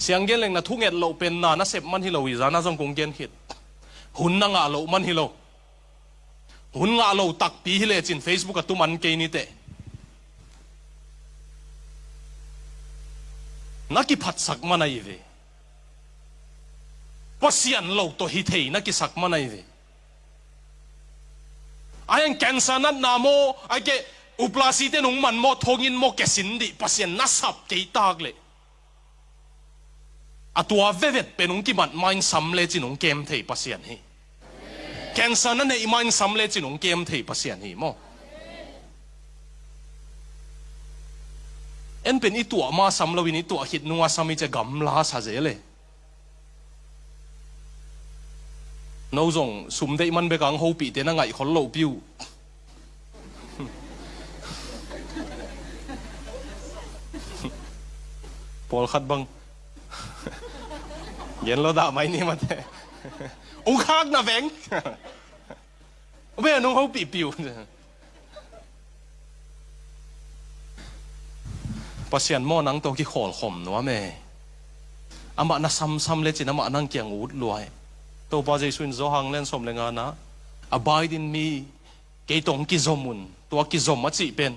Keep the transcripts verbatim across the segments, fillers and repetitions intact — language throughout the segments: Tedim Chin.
Siang gen leng na thunget loh pen na na sep man hi lo hi, zana zong kong gen khit. Hun na ngah loh man hi lo. Hun ngah lo takpi hi lecin Facebook ah tu man kei ni teh. Na kiphatsak man ahi ve. Pasian lo tawh hi thei na kisak man ahi ve. Ai ang cancer natna maw, ai ke uplasi te nung man maw, thongin maw, kesin dih, Pasian na sap kei tak leh. A tua vevet pen hong kimat ma in sam lecin hong kem thei Pasian hi. Cancer na neih ma in sam lecin hong kem thei Pasian hi maw. En pen i tuah ma sam loin i tuah khit nunga sam i cia gamla sa zel e. No zong sum deih man bek ang hopihte na ngaih khol loh piu. Pawlkhat bang gen lo dah mai ni mate. Ung khak na veng. Be nung hopih piu. Pasian maw nang tawh kikhawlkhawm nuam e. Amah na samsam lecin amah nang kiang ut lua e. Topa Jesu in Johan lian sawm le ngana, "Abide in me, kei tawh hong kizom un." Tua kizom a cih pen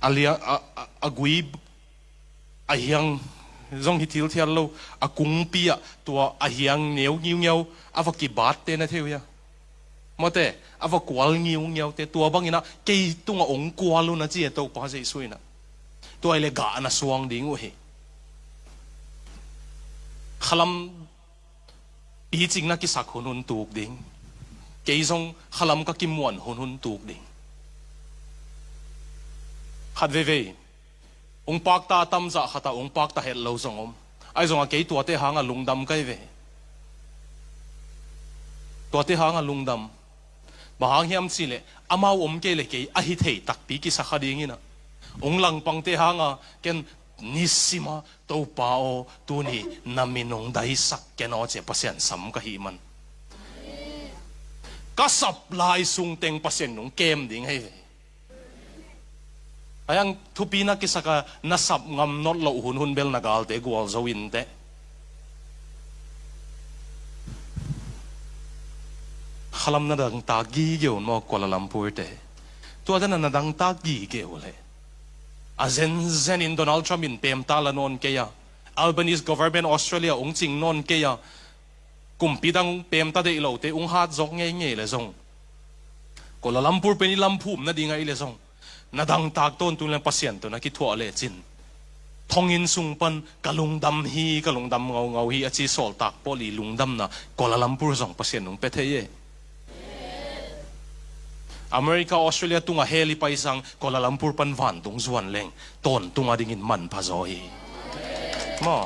a liang a, a, a gui a hiang zong hi thilthial lo, a kungpi ah tua a hiang neu ngiungiau a va kibatte na thei uh hia? Mawte, a va kual ngiungiaute tua bangin ah kei tungah ong kual un a ci e Topa Jesu in ah. Tua i le gah na suang ding uh hi. Khalam picing na kisak hunhun tuk ding. Kei zong khalam ka kimuan hunhun tuk ding. Khat veivei ung pakta a tamzah khatah ung pakta het lo zong om. Ai zongah kei tuate hangah lungdam kai ve. Tuate hangah lungdam. Bang hang hiam cihleh amau om kei le kei a hi thei takpi kisa kha dingin ah. Ung langpangte hangah ken nisima Topa aw, tuni na min ung daisak ken aw cia Pasian sam ka hih man. Ka sap lai sung teng Pasian nung kem ding hei ve. Ayang thupi na kisaka na sap ngam not loh hunhun bel na galte gual zo in teh. Khalam na dangtak gigeu maw Kuala Lumpur te. Tuate na na dangtak gigeu le. A zenzen in Donald Trump in pemta la nawn kei a. Albanese government Australia ung cing nawn kei a. Kumpi dang pemta deih lote ung hat zawk ngeingei le zong. Kuala Lumpur pen i lamphum nading ahi le zong. Na dangtak tawntung le Pasian tawh na kithuah lecin. Thongin sung pan ka lungdam hi, ka lungdam ngaungau hi, a ci sawltak pawl i lungdamna Kuala Lumpur zong Pasian nung pia thei e. America, Australia tungah hell i paisang Kuala Lumpur pan vantung zuan leng tawntung a dingin manpha zaw hi. Maw.